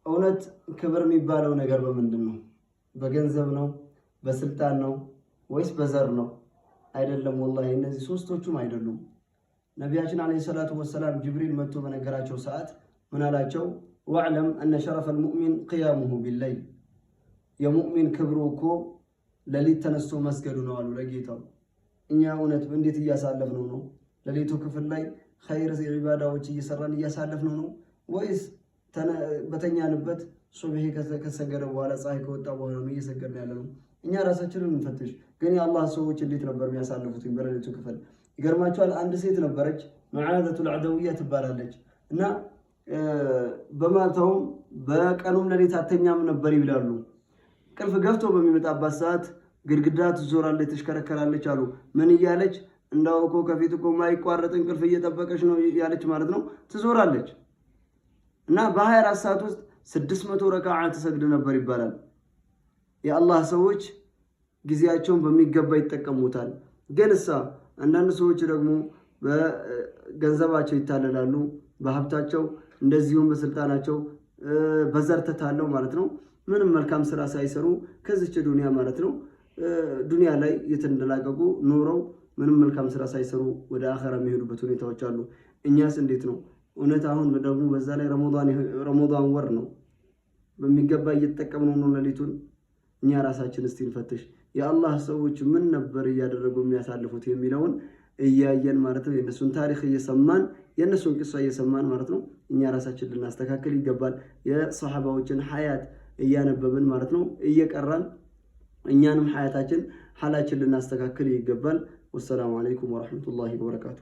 እውነት ክብር የሚባለው ነገር በምንድን ነው? በገንዘብ ነው? በስልጣን ነው? ወይስ በዘር ነው? አይደለም። ወላሂ እነዚህ ሶስቶቹም አይደሉም። ነቢያችን ዓለይሂ ሰላቱ ወሰላም ጅብሪል መጥቶ በነገራቸው ሰዓት ምን አላቸው? واعلم أن شرف المؤمن قيامه بالليل፣ የሙእሚን ክብሩ እኮ ሌሊት ተነስቶ መስገዱ ነው አሉ ለጌታው። እኛ እውነት እንዴት እያሳለፍነው ነው? ሌሊቱ ክፍል ላይ ኸይር ዒባዳዎች እየሰራን እያሳለፍነው ነው ወይስ በተኛንበት ሱብሂ ከሰገደ በኋላ፣ ፀሐይ ከወጣ በኋላ ነው እየሰገድን ያለ ነው? እኛ ራሳችንን እንፈትሽ። ግን የአላህ ሰዎች እንዴት ነበር የሚያሳልፉት በሌሊቱ ክፍል? ይገርማቸዋል። አንድ ሴት ነበረች፣ መዓዘቱል ዐደውያ ትባላለች፣ እና በማታውም በቀኑም ሌሊት አተኛም ነበር ይብላሉ። እንቅልፍ ገፍቶ በሚመጣባት ሰዓት ግድግዳ ትዞራለች፣ ትሽከረከራለች አሉ። ምን እያለች? እንዳው እኮ ከፊት እኮ ማይቋረጥ እንቅልፍ እየጠበቀች ነው ያለች ማለት ነው። ትዞራለች እና በ24 ሰዓት ውስጥ 600 ረካዓ ትሰግድ ነበር ይባላል። የአላህ ሰዎች ጊዜያቸውን በሚገባ ይጠቀሙታል። ግን እሳ አንዳንድ ሰዎች ደግሞ በገንዘባቸው ይታለላሉ፣ በሀብታቸው፣ እንደዚሁም በስልጣናቸው፣ በዘር ተታለው ማለት ነው። ምንም መልካም ስራ ሳይሰሩ ከዚች ዱንያ ማለት ነው፣ ዱንያ ላይ የተንደላቀቁ ኖረው ምንም መልካም ስራ ሳይሰሩ ወደ አኸራ የሚሄዱበት ሁኔታዎች አሉ። እኛስ እንዴት ነው? እውነት አሁን ደግሞ በዛ ላይ ረመዳን ወር ነው። በሚገባ እየተጠቀምነው ነው ሌሊቱን? እኛ ራሳችን እስቲ እንፈትሽ። የአላህ ሰዎች ምን ነበር እያደረጉ የሚያሳልፉት የሚለውን እያየን ማለት ነው። የእነሱን ታሪክ እየሰማን፣ የእነሱን ቅሷ እየሰማን ማለት ነው። እኛ ራሳችን ልናስተካክል ይገባል። የሰሓባዎችን ሀያት እያነበብን ማለት ነው፣ እየቀራን እኛንም ሀያታችን ሐላችን ልናስተካክል ይገባል። ወሰላሙ አለይኩም ወረሕመቱላሂ ወበረካቱ።